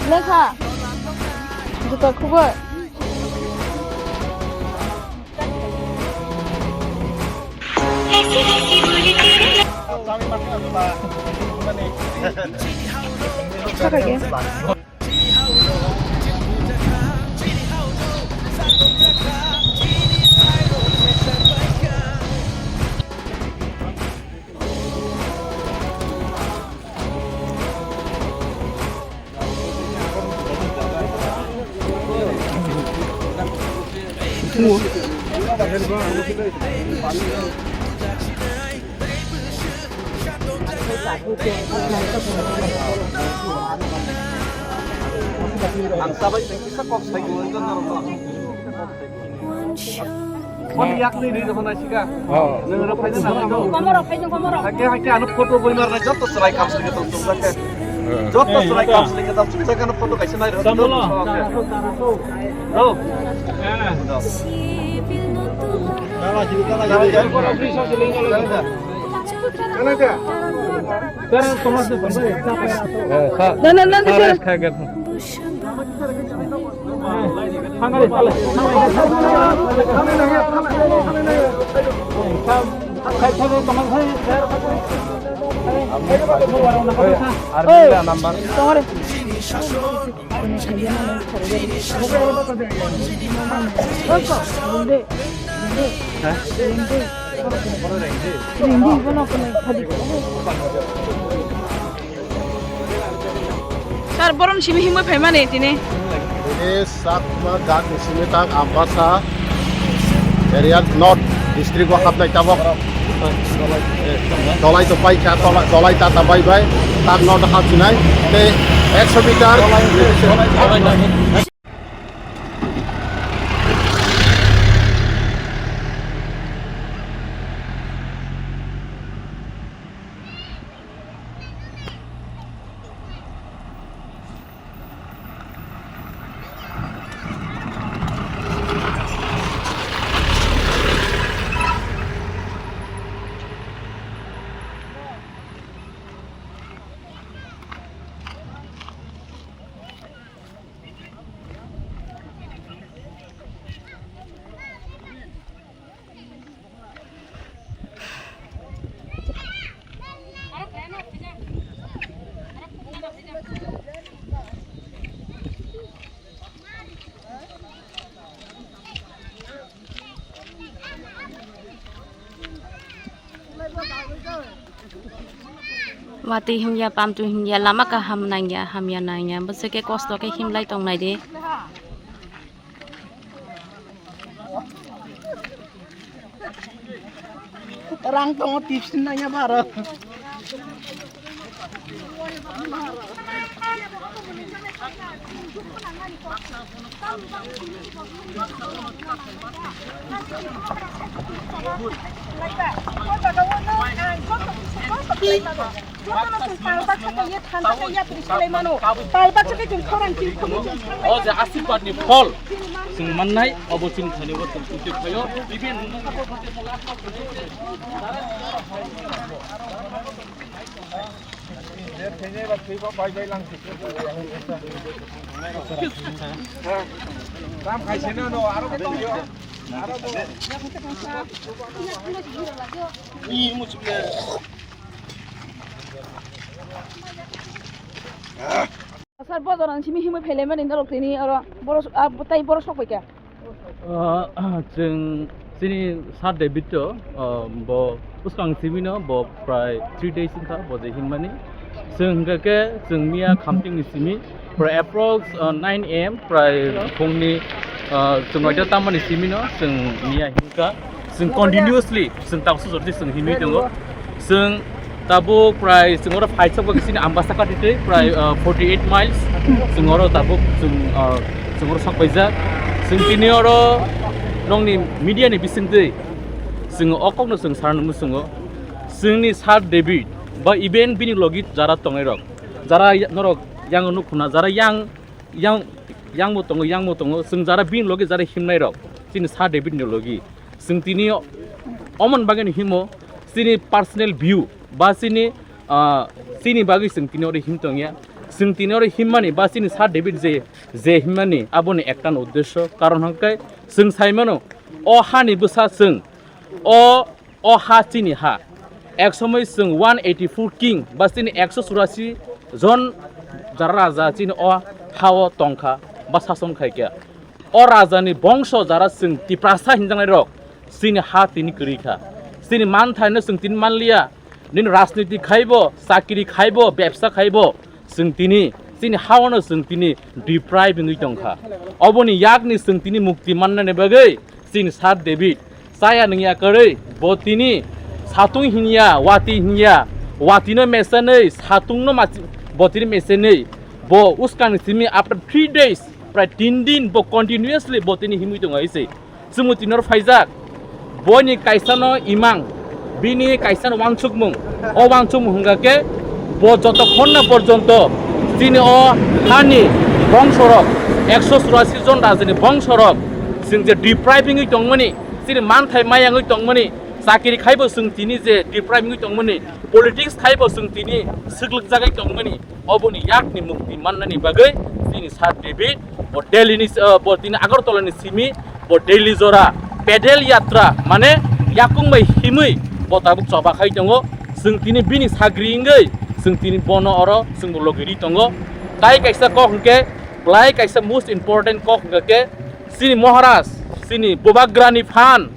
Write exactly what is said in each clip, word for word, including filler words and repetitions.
Lekha. Juta khubui. Ang sabai kisa kok sai ko. Phone yakni ri rw nai sika. Oh. Nwng rw phaina nang nai do. Komoro phaina komoro. Hake hake ano photo boi mar nai jotto chwrai kam sri ke tong tong jake. Jotto chwrai kam sri ke tong tong jake ano photo kaisa nai rw. Samolo. Do. Na na na. Sir, borom simi himwi phaimani tini. Ini Sakma Dak Simitak Ambasa area North district o hapnai tabok. Dolai to paikha, dolai ta tabai bai, tak North hapsinai. Te ekso meter. Watwi himya, pamtwi himya, lama kaham nangya, hamya nangya, bwswk khe kosto khe himlai tongnai de. Rang tongo, tips nangya baro. Jotono chwng tal baksa kaiye thansa kaiye twi swlai mano. Tal baksa khe chwng khorang chini khorang chini swlai mano. O je asirbat ni phol chwng mannai, obo chini thani o chwng twi phaio. Tam khaiseno no, aro bo tongyo. Aro bo. Sir, bo jorani simi himwi phailaimani norok tini oro borok, ah, tai borok sok bai kha. Ah, chwng chini Sir David to, ah, bo bwskang simi no, bo prai three days wngkha bo je himmani. Chwng hwnkha khe chwng miya khamtingni simi, prai approx, ah, nine A M prai phungni, ah, chwng noita tamani simi no chwng miya himkha. Chwng continuously chwng taksa jorti chwng himwi tongo. Chwng Tabuk prai chwng oro phaisok bagwi chini Ambasa kati twi prai, uh, forty eight miles. Chwng oro tabuk chwng, uh, chwng oro sok paijak. Chwng tini oro nongni media ni bisingtwi chwng o kokno chwng sana muchungo. Chwngni Sir David ba even bini logi jara tongnai rok, jara ya-, norok yang nuk khuna, jara yang, yang, yang bo tongo, yang bo tongo. Chwng jara bini logi jara himnai rok, chini Sir David ni logi. Chwng tini omon bagwi ni himo, chini personal view ba chini, ah, chini bagwi chwng tini oro him tongya. Chwng tini oro himmani ba chini Sir David je, je himmani aboni ekta uddesho, karon hwnkhe chwng sai mano, o hani bwsa chwng, o, o ha chini ha. Ek somoi chwng one eighty four king ba chini ekso churasi jon jara raja chini o ha-o tongkha ba sason khaikha. O rajani bongso jara chwng Tiprasa hinjaknai rok, chini ha tini kwrwi kha. Chini manthaino chwng tini manliya. Nini rajniti khaibo, chakiri khaibo, bebsa khaibo, chwng tini, chini haono chwng tini deprive wngwi tongkha. Oboni yakni chwng tini mukti mannani bagwi chini Sir David chaya nungya kwrwi, bo tini satung hinya, wati hinya, watino mesenwi, satungno machi-, bo tini mesenwi, bo uskang simi after three days, prai tin din bo continuously bo tini himwi tongo hai se. Chwngno tini oro phaijak, boni kaisano imang, bini kaisano wansukmung, o wansukmung hwnkha khe bo jotokhonna porjonto chini o hani bongsorok, ekso churasi jon rajani bongsorok, chwng je deprive wngwi tongmani, chini manthai maya wngwi tongmani, chakiri khaibo chwng tini je deprive wngwi tongmani, politics khaibo chwng tini swklugjagwi tongmani, oboni yakni mukti mannani bagwi chini Sir David bo Delhi ni, uh, bo tini Agartala ni simi bo Delhi jora pedal yatra mane yakung bai himwi bo tabuk choba khai tongo. Chwng tini bini sagri wngwi chwng tini bono oro chwngbo logi ri tongo. Tai kaisa kok hwnkhe, belai kaisa most important kok hwnkha khe chini Maharaj, chini Bubagrani phan,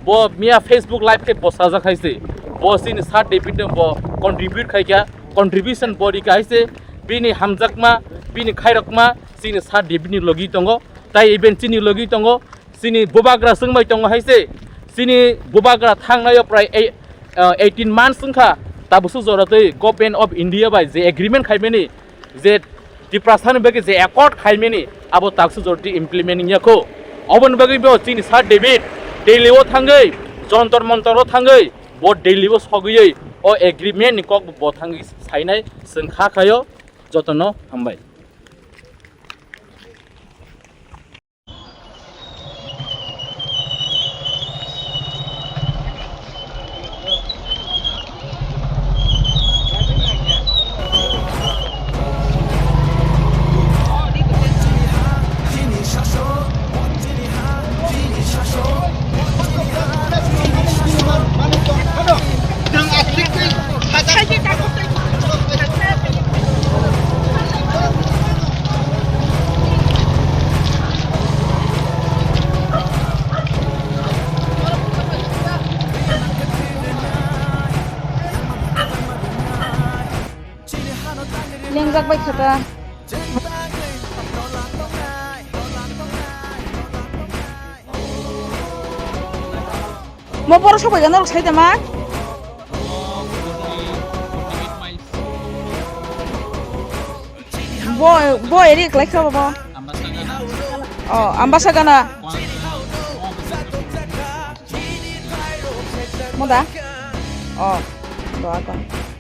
bo miya Facebook live khe bo sajak hai se. Bo chini Sir David no bo contribute khai kha, contribution bo ri kha hai se. Bini hamjakma, bini khairokma chini Sir David ni logi tongo. Tai even chini logi tongo. Chini Bubagra swngbai tongo hai se. Chini Bubagra thangnai o prai ei-, ah, eighteen months wngkha. Tabukso jora twi Government of India bai je agreement khaimani, je Tiprasa ni bagwi je accord khaimani, abo taksu jorti implement wngya kho. Oboni bagwi bo chini Sir David Delhi o thangwi, Jontor Montor o thangwi, bo Delhi o sogwi o agreement ni kok bo thangwi sainai chwng kha khaio. Jotono hambai. Lengjak bai kha ta. Mo boro sok bai norok sai tama. Bo, bo eri klai kha bo. Oh, Ambasa gana. Moda? Oh, doa ko.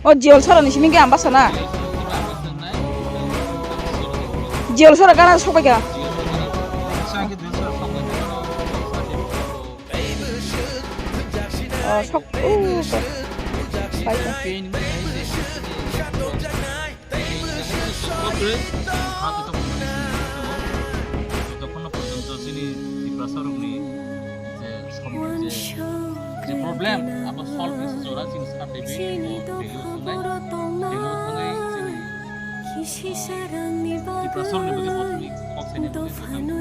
Oh, Jiol Sora ni simi ke Ambasa na? Jiol Sora gana sok bai kha. Oh, sok. Uh, sok. Pai kha. Jotokhonno porjonto chini Tiprasa rokni je som-, je, je problem, abo solve ni se jora chini Sir David bo Delhi o thangnai, Delhi o thangwi chini, ah, Tiprasa rokni bagwi bo thangwi kok sainai bagwi bo thangwi tongwi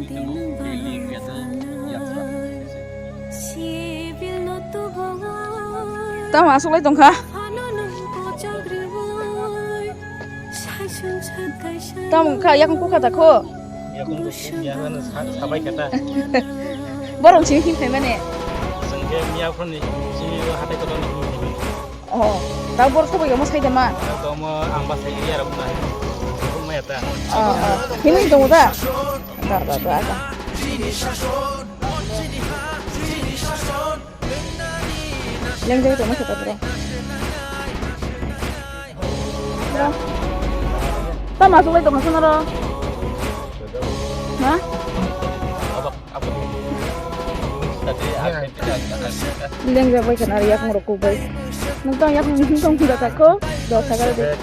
tongo, Delhi pedal yatra. Tamo aswk lai tongkha. Tamo wngkha yakung kukha ta kho. Yakung kukha ya ano sa-, sabai kata. Borok sini him phaimani. Sengke miya phone ni sini hatai kotor ni him phaimani. Oh, Abo borok sobai omo sai de ma. Tomo ang ba sai ya rok na. Rok ma ya ta. Ah, ah. Himui tongo da? Da, da, da, da. Lengjagwi tongma khe tabuk. Tamo aswk lai tongma sonaro? Ha? Lengjak bai khana yakung rok kuk bai. Nwng tong yakung tong pila takho. Dos hagar de.